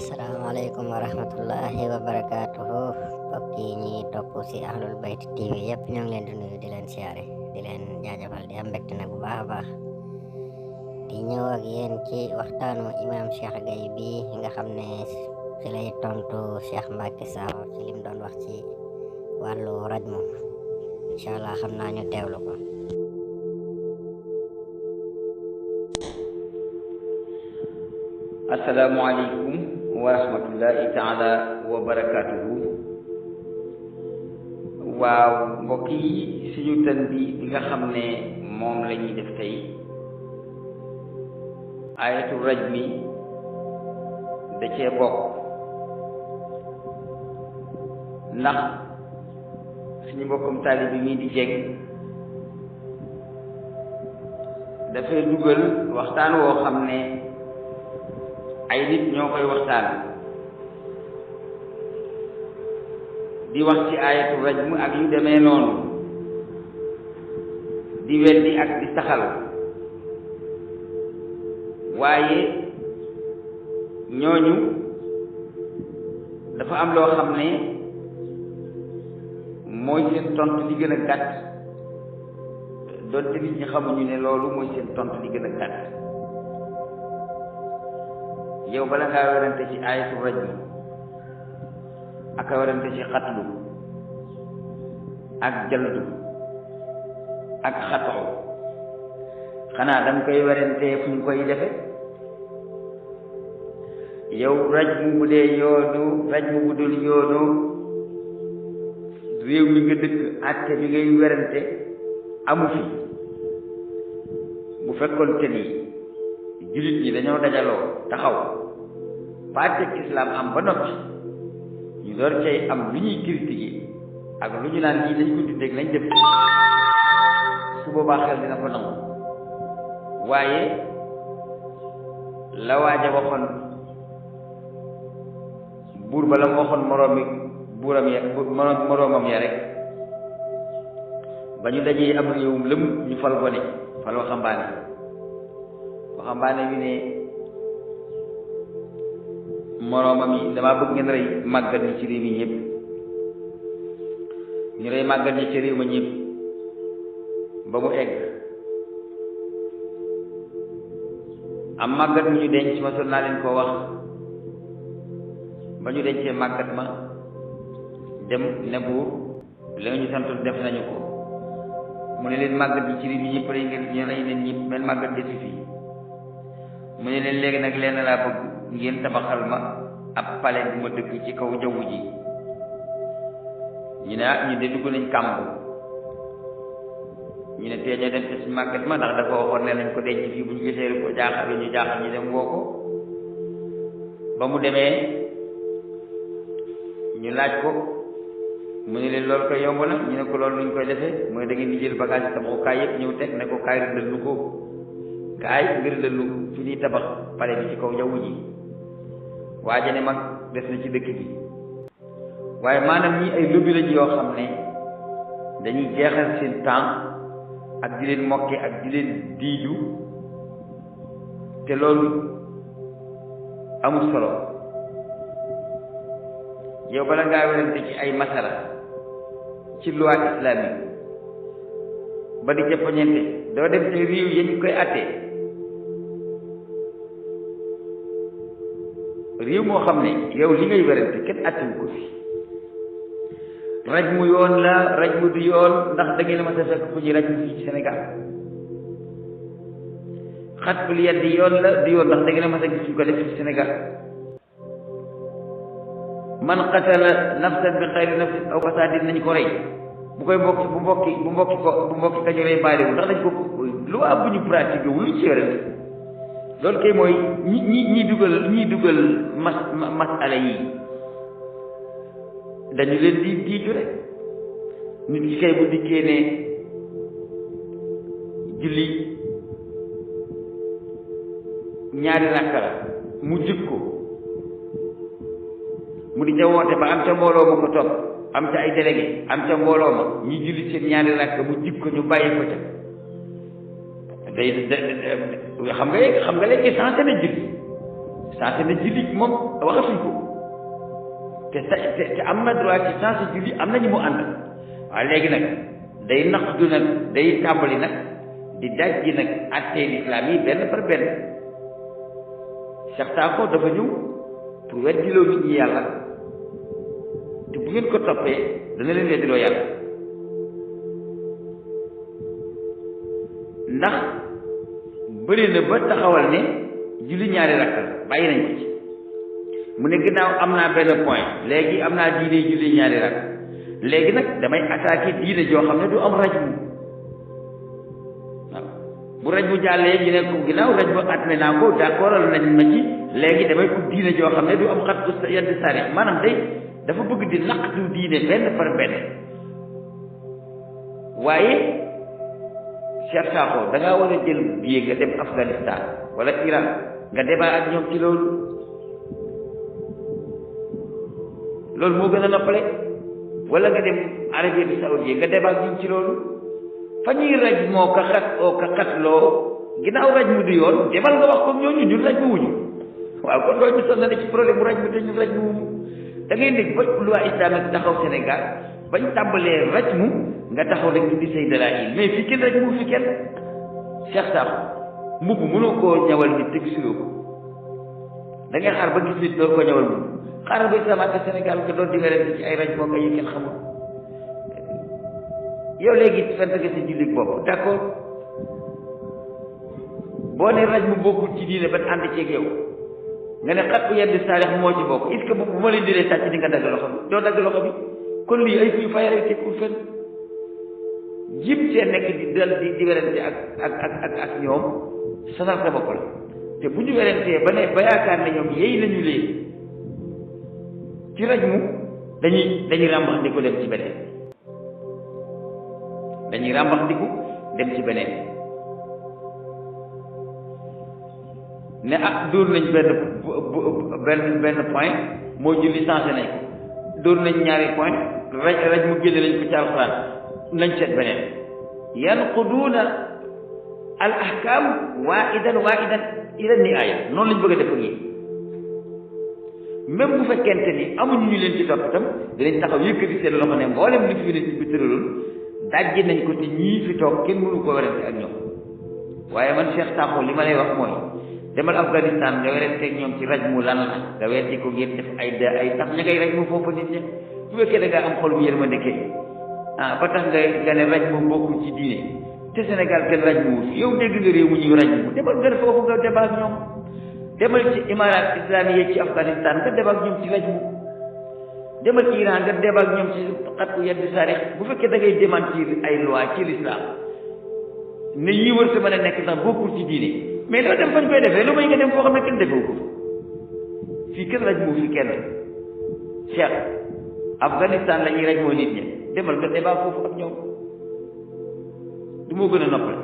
Assalamualaikum warahmatullahi wabarakatuh. Mbokk yi ñi topp ci Ahlul Bayt TV yëpp ñoo ngi leen di nuyu di leen siyaare di leen jaajëfal di am mbégte nag bu baax a baax di ñëw ak yéen ci waxtaanu imam Cheikh Gueye bi nga xam ne ci lay tontu Cheikh Mbacké Sakho ci lim doon wax ci wàllu rajmu. Incha allah xam naa ñu teewlu ko. Assalamualaikum warahmatullahi taala wabarakatuh. Waaw mbokk yi suñu tan bi nga xam ne moom la ñuy def tey ayatul rajmi da cee bokk ndax suñu mbokkum taalibi mii di jeng dafay dugal waxtaan woo xam ne ay nit ñoo koy waxtaan di wax ci ayatul rajm ak yu demee noonu di weddi ak di saxal waaye ñooñu dafa am loo xam ne mooy seen tontu li gën a gàtt doonte nit ñi xamuñu ne loolu mooy seen tontu li gën a gàtt. yow bala ngaa werante ci ayatul rajm ak a werante ci xatlu ak jaldu ak xatoo xanaa danga koy werante fu ñu koy defe yow rajmu bu dee yoonu rajmu bu dul yoonu réew mi nga dëkk àtte bi ngay werante amu fi bu fekkoon te ni jullit ñi dañoo dajaloo taxaw partek islam am ba noppi ñu door cay am lu ñuy critiquer ak lu ñu naan lii dañ ko tuddee lañ def su boobaa xel dina ko nangu waaye la waaja waxoon buur ba la mu waxoon moroomam ya rek ba ñu dajee am réewum lëm ñu fal gone fal waxambaane wi ne moroomam yi damaa bëgg ngeen rey màggat ñi ci réew mi ñëpp ñu rey màggat ñi ci réew ma ñëpp ba mu egg am màggat mu ñu denc ma son naa leen koo wax ba ñu dencee màggat ma dem ne buur la nga ñu santoon def nañu ko mu ne leen màggat ñi ci réew mi ñëpp rey ngeen ñu rey leen ñëpp mel màggat defi fii mu ne leen léegi nag leen laa bëgg ngeen tabaxal ma ab palais bu ma dëkk ci kaw jaww ji ñu ne ñu de dugg nañ kàmb ñu ne tee ñoo dem te si màggat ma ndax dafa waxoon ne nañ ko denc fii bu ñu gisee ko jaaxal ñu jaaxal ñu dem woo ko ba mu demee ñu laaj ko mu ne leen loolu koy yomb na ñu ne ko loolu luñ koy defee mooy da ngeen di jël bagage yi tabaxukaay yëpp ñëw teg ne ko kaay rëddal lu ko kaay ngir dëllu fi ñuy tabax pale bi ci kaw jaww ji waaja ne mag des na ci dëkk bi waaye maanaam ñi ay lobby lañ yoo xam ne dañuy jeexal seen temps ak di leen mokke ak di leen diiju te loolu amul solo yow bala ngaa werante ci ay masala ci loi islamique ba di jëppañente doo dem te réew yi ñu koy àttee réew moo xam ne yow li ngay werante kenn àttewu ko fi rajmu yoon la rajmu du yoon ndax da ngeen ma sa fekk fu ñuy rajmu fii ci Sénégal xatful yaddi yoon la du yoon ndax da ngeen ma sa gis ñu ko def ci Sénégal man qatala nafsan bi xayri nafsin aw fasadin nañ ko rey bu koy mbokki kañu rey baaliwul ndax dañ ko lu waa bu ñu pratiqué wu lu ci werante loolu kay mooy ñi dugal masala yi dañu leen di diitu rek nit ki kay bu dikkee ne julli ñaari rakka la mu jikko mu di ca woote ba am ca mbooloo ma ko topp am ca ay délégué am ca mbooloo ma ñi julli seen ñaari rakka mu jikko ñu bàyyi ko ca day xam nga léegi sensé na julli sensé na julli moom waxatuñ ko te am na droit ci sensé julli am na ñu mu ànd waaye léegi nag day naqdu nag day tàmbali nag di daj ji nag attee l'islam yi benn par benn Cheikh Sakho dafa ñëw pour weddiloo nit ñi yàlla te bu ngeen ko toppee dana leen weddiloo yàlla ndax bëri na ba taxawal ne julli ñaari rakk la bàyyi nañ ko ci mu ne ginnaaw am naa benn point léegi am naa diine julli ñaari rakk léegi nag damay attaqué diine joo xam ne du am rajmu waaw bu rajmu jàllee ñu ne ko ginnaaw rajmu adme naa ko d'accordal nañ ma ci léegi damay ut diine joo xam ne du am xat ku yedd sari maanaam day dafa bëgg di naqdu diine benn par benn waaye Cheikh Sakho da ngaa war a jël billet nga dem Afghanistan wala Iran nga débat ak ñoom ci loolu moo gën a noppale wala nga dem Arabie Saoudite nga débat ak ñoom ci loolu fa ñuy raj moo ka xat oo ka xatloo ginnaaw raj mu du yoon demal nga wax comme ñooñu ñun raj mu wuñu waaw kon loolu ñu sonn na ci problème mu raj mu te ñun raj mu wuñu da ngay dégg ba loi islamique taxaw Sénégal bañ tàmbalee raj mu nga taxaw rek indi say dalail mais fi kenn raj mu fi kenn Cheikh Sakho mbubb mënoo koo ñawal nit teg suloo ko da ngay xaar ba gis nit door koo ñawal mbubb xaaral ba islamaate Sénégal nga doon différence ci ay raj moo koy yi kenn xamul yow léegi fent nga sa jullit bopp d'accord boo ne raj mu bokkul ci diine ban ànd ceeg yow nga ne xat bu yedd saarix moo ci bokk est-ce que bu ma leen diree sàcc di nga dagg loxo bi doo dagg loxo bi kon lii ay fuy fayare tekkul fenn jib see nekk di dal di werante ak ñoom sanal sa bopp la te bu ñu werantee ba ne ba yaakaar ne ñoom yéy nañu leen ci raj mu dañuy ràmbax di ko dem ci beneen dañuy ràmbax di ko dem ci beneen ne dóor nañ benn point moo julli changé nañ ko dóor nañ ñaari point raj mu génne nañ ko ci alxuraan nañ seet beneen yanquduuna al ahkam waa'idan ila nihaaya noonu lañ bëgg a def ak yéen même bu fekkente ni amuñu ñu leen ci topp itam dinañ taxaw yëkkati seen loxo ne mboolem li fi ne ci bi tëraloon dajji nañ ko te ñii fi toog kenn mënu ko werante ak ñoom waaye man Cheikh Sakho li ma lay wax mooy demal Afghanistan nga werante ak ñoom ci raj mu lan la nga weddi ko ngeen def ay tax ña ngay raj mu foofu nit ñi bu fekkee da ngaa am xol bu yërmande kay ba tax nga ne raj mu bokkul ci diine te Sénégal kenn raj mu wut yow dégg nga réew mu ñuy raj mu demal nga foofu nga débat ak ñoom demal ci imarat islamique ci Afghanistan nga débat ak ñoom ci raj mu demal Iran nga débat ak ñoom ci xat ku yedd saarix bu fekkee da ngay démentir ay loi ci l'islam ne yii wër sa mën a nekk sax bokkul ci diine mais doo dem fañ koy defee lu may nga dem foo xam ne kenn defewu ko fii kenn raj mu fi kenn Cheikh Afghanistan la ñuy raj moo nit ñi demal nga débat foofu ak ñoom du moo gën a noppal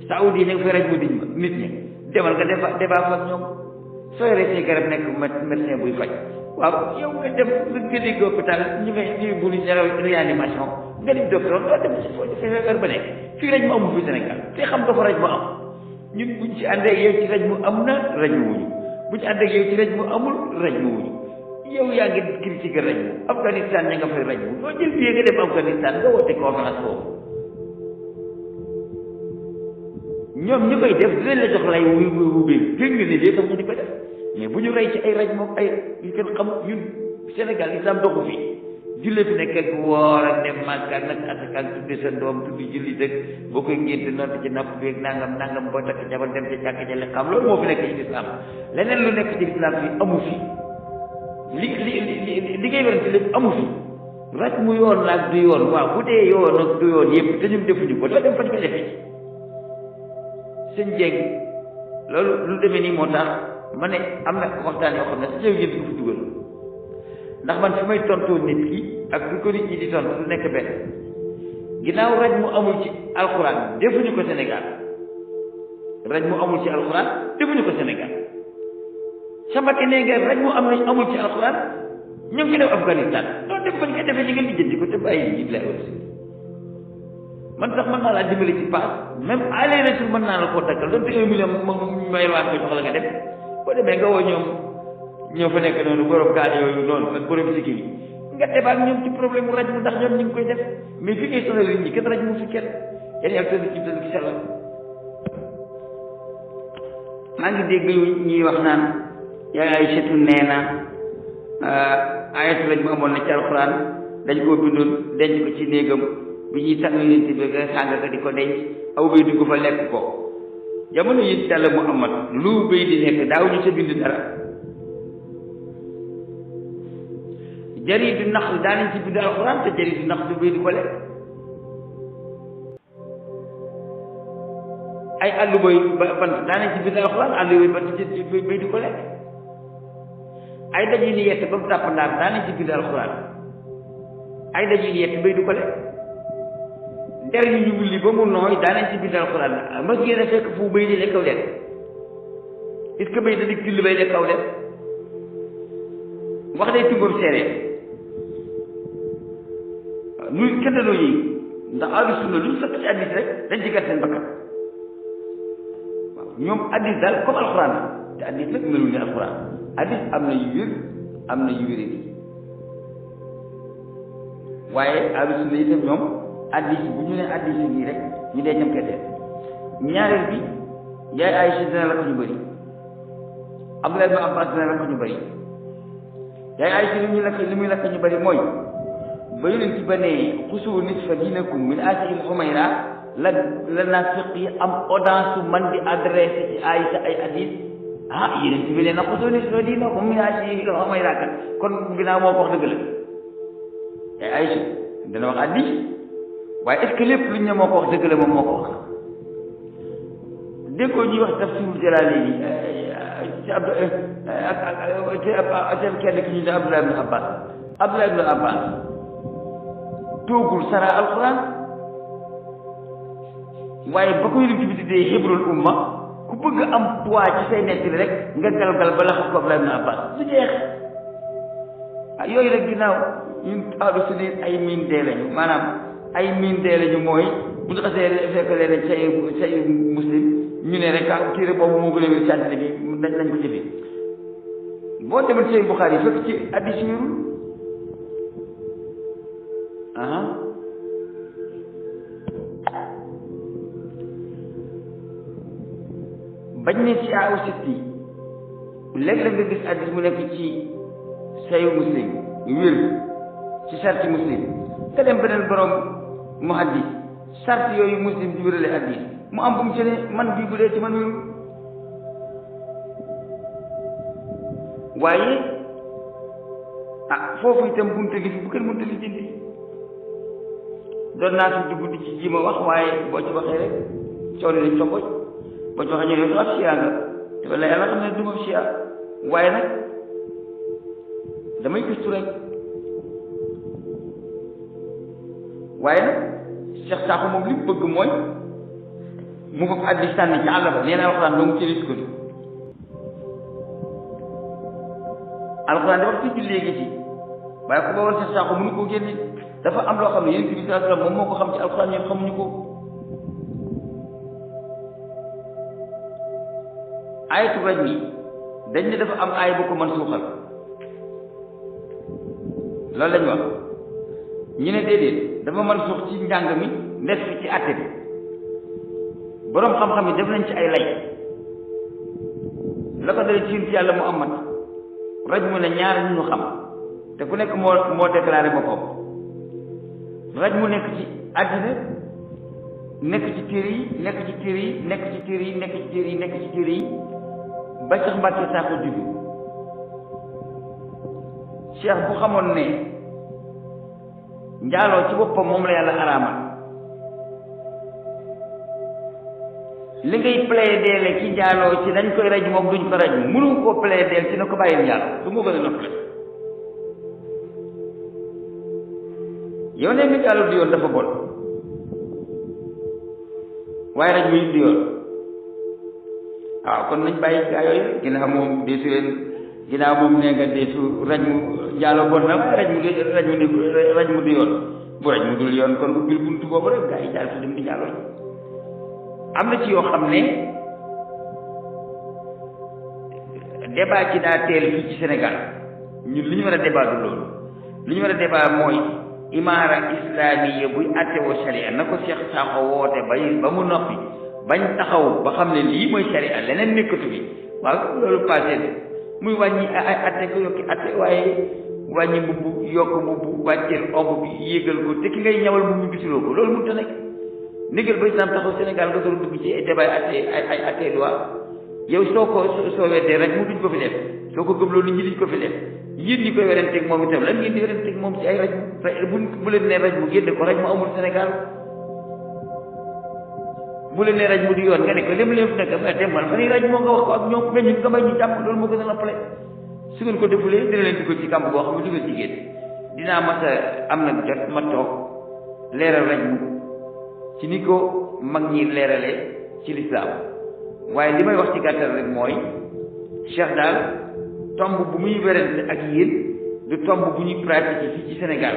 Saoudi yi ñu ngi fay raj mu nit ñi demal nga débat fa ak ñoom soo yoree say garab nekk médecin buy faj waaw yow nga dem nga dégg hôpital ñu ngay buli réanimation nga dem docteur doo dem si foo defee feebar ba nekk fii raj mu amul fi Sénégal te xam nga fa raj mu am ñun buñ ci ànd ak yow ci raj mu am na raj mu wuñu buñ ci ànd ak yow ci raj mu amul raj mu wuñu yow yaa ngi critiqué raj mu Afghanistan ña nga fay raj mu doo jël billet nga dem Afghanistan nga woote conférence foofu ñoom ñu koy def dinañ la jox lay wu bi gën nga ne lii tax ñu di ko def mais bu ñu rey ci ay raj moom ay yu kenn xam ñun Sénégal islam doxu fi julle fi nekk ak woor ak dem Màkka nag asakaal tudde sa doom tuddi julli dëkk boo koy ngénte noonu ci napp beeg nangam boo takk jabar dem ci jàkk ja xam loolu moo fi nekk ci islam leneen lu nekk ci islam fi amu fi li ngay werante lépp amu fi raj mu yoon la ak du yoon waaw bu dee yoon ak du yoon yëpp te ñun defuñu ko doo dem fañ ko defee sëñ Dieng loolu lu demee nii moo tax ma ne am na waxtaan yoo xam ne sa yéen ko fi dugal ndax man fi may tontoo nit ki ak fi ko nit ñi di tontu du nekk benn ginnaaw raj mu amul ci alxuraan defuñu ko Sénégal raj mu amul ci alxuraan defuñu ko Sénégal samake nee nga raj mu amul ci alxuraan ñu ngi def Afghanistan doo dem fa nga defee ñi ngeen di jëndi ko te bàyyi yi lay aussi man sax mën naa laa dimbali ci paas même aller retour mën naa la koo daggal donte 1 million may waat ko jox la nga dem boo demee nga woo ñoo fa nekk noonu borom gaal yooyu noonu ak borom sikki bi nga débat ak ñoom ci problème mu raj mu ndax ñoom ñu ngi koy def mais fi ngay sonal nit ñi kenn raj mu fi kenn yéen yàlla tëdd ci tëdd ci sellal maa ngi dégg ñuy wax naan yaa ay setu nee na ayatu lañ mu amoon na ci alxuraan dañ koo bindoon denc ko ci néegam bi ñuy tànn yonent bi nga sàng ka di ko denc aw bay dugg fa lekk ko jamono yi Yàlla Muhammad lu bay di nekk daaw ñu sa bind dara jaridu nax daanañ ci bind alxuraan te jaridu nax du bay di ko lekk ay àllu boy bant daanañ ci bind alxuraan àllu boy bant ci bay di ko lekk ay daj yi ni yett ba mu tàpp ndaar daanañ ci bind alxuraan ay daj yi ni yett bay di ko lekk der ñu ñu wulli ba mu nooy daanañ ci bind alxuraan mas ngeen a fekk fu bay di lekkaw leen est-ce que bay da di till bay lekkaw leen wax day tungóor séeréer nu kenn danoo yi ndax ahlu sunna lu ñu fekk ci addis rek dañ ci gàtt seen bakkan waaw ñoom addis daal comme alxuraan te addis nag melul ni alxuraan addis am na yu wér am na yu wéré waaye ahlu sunna itam ñoom addis bu ñu ne addis yi nii rek ñu dee ñam kese ñaareel bi yaay Aysa dina la ko ñu bëri Abdullah ibn Abbas dina la ko ñu bëri yaay Aysa li muy lakk ñu bëri mooy ba yonent ba ne xusu nisfa diinakum min aati Xumayra la naafiq yi am audace man di adressé ci Aysa ay addis yonent bi ne na xusu nisfa diinakum min aati Xumayra kat kon ginnaaw moo ko wax dëgg la yaay Aysa dana wax addis waaye est-ce que lépp luñ ne moo ko wax dëgg la moom moo ko wax déggoo ñuy wax tafsirul Jalaali yi ci seen kenn ki ñu ne Abdullah ibn Abbas toogul sara alquran waaye ba ko yonent bi tuddee hibrul umma ku bëgg am poids ci say nettali rek nga galgal ba la xam ko Abdullah ibn Abbas du jeex yooyu rek ginnaaw ñun ahlu sunna ay miin dee lañu maanaam ay miin dee lañu mooy bu ñu xasee fekk leen say muslim ñu ne rek téere boobu moo gën a wér ci àddina bi nañ ko jëfee boo demee say Buxaari fekk ci hadiis yu wérul bañ ne ci aw sitti léeg-léeg nga gis hadiis mu nekk ci sayu muslim wér ci sarti muslim te dem beneen borom mu haddis sart yooyu muslim di wérale hadiis mu am bu mu ci ne man bii bu dee ci man wérul waaye foofu itam bunte gi fi bu kenn bunte li jëndi doon naa fi dugg di ci ji ma wax waaye boo ci waxee rek coono lañ sa boj boo ci waxee ñu ne du ab siyaa nga te wala yàlla xam ne du ma siyaa waaye nag damay gëstu rek waaye nag Cheikh Sakho moom li mu bëgg mooy mu fab hadiis sànni ci àll ba nee na alxuraan doo mu ci risque ni alxuraan dafa ci jullee gi ci waaye ku ba woon Cheikh Sakho mënu koo génne dafa am loo xam ne yonent bi sallallahu alayhi wasallam moom moo ko xam ci alxuraan ñun xamuñu ko ayatu rajmi dañ ne dafa am aay bu ko mën suuxal loolu lañ wax ñu ne déedéet dafa mën suux ci njàng mi ndes fi ci àtte bi boroom xam-xam yi def nañ ci ay lay la ko dale ci yonent Yàlla Muhammad rajmu ne ñaar ñu ñu xam te ku nekk moo déclaré boppam rajmu nekk ci àddina nekk ci téere yi nekk ci téere yi nekk ci téere yi nekk ci téere yi nekk ci téere yi ba sax Mbàkke Sakho juddu Cheikh bu xamoon ne njaaloo ci boppam moom la yàlla araamal li ngay plaider ci njaaloo ci dañ koy raj moom duñ ko raj mënu koo plaider ci na ko bàyyil njaaloo du moo gën a noppale yow ne nga njaaloo di yoon dafa bon waaye raj muy di yoon waaw kon nañ bàyyi gaa yooyu ginnaaw moom deesu leen ginnaaw moom nee nga deesu raj mu njaaloo bon na waaye raj mu di yoon bu raj mu dul yoon kon ubbil buntu boobu rek gaa yi jaar fi dem di njaaloo am na ci yoo xam ne débat ci daa teel fii ci Sénégal ñun li ñu war a débat du loolu li ñu war a débat mooy imaara islamiya buy attewoo sharia na ko Cheikh Sakho woote ba mu noppi bañ taxaw ba xam ne lii mooy sharia leneen nekkatu fi waaw loolu passé muy wàññi ay atte ko yokki atte waaye wàññi mbubb yokk mbubb wàcceel omb bi yéegal ko te ki ngay ñawal mbubb bi gisuloo ko loolu mënut a nekk négal ba islam taxaw Sénégal nga doon dugg ci ay débat ay atte loi yow soo weddee rek mu duñ ko fi def soo ko gëmloo nit ñi duñ ko fi def yéen ñi koy werenteeg moom itam lan ngeen di werenteeg moom ci ay raj bu leen ne raj mu génne ko raj mu amul Sénégal bu leen ne raj mu di yoon nga ne ko lém nekk ma dem man fa ni raj moo nga wax ko ak ñoom mais ñun nga may ñu jàpp loolu moo gën a noppale su ngeen ko defulee dina leen dugal ci kàmb boo xam ne dugal ci génn dinaa mas a am nag jot ma toog leeral raj mu ci ni ko mag ñi leeralee ci lislaam waaye li may wax ci gàttal rek mooy Cheikh daal tomb bu muy werante ak yéen du tomb bu ñuy pratiquer fii ci Sénégal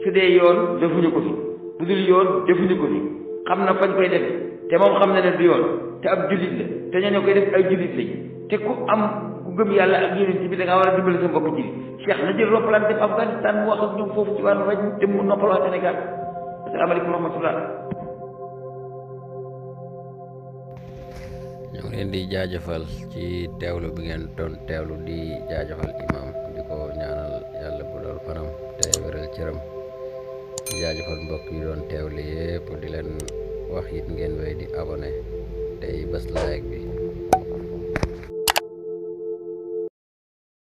su dee yoon defuñu ko fi bu dul yoon defuñu ko fi xam na fañ koy defe te moom xam na ne du yoon te ab jullit la te ñoo koy def ay jullit lañ te ku am ku gëm yàlla ak yonent bi da ngaa war a dimbali sa mbokk jullit Cheikh na jël roppalaan dem Afghanistan mu wax ak ñoom foofu ci wàllu raj dem mu noppal waa Sénégal asalaamaaleykum wa rahmatullah. ñoo ngi leen di jaajëfal ci teewlu bi ngeen doon teewlu di jaajëfal imam di ko ñaanal yàlla bu dool fanam te wéral cëram di jaajëfal mbokk yi doon teewlu yépp di leen wax it ngeen wéy di abonné tey bés like bi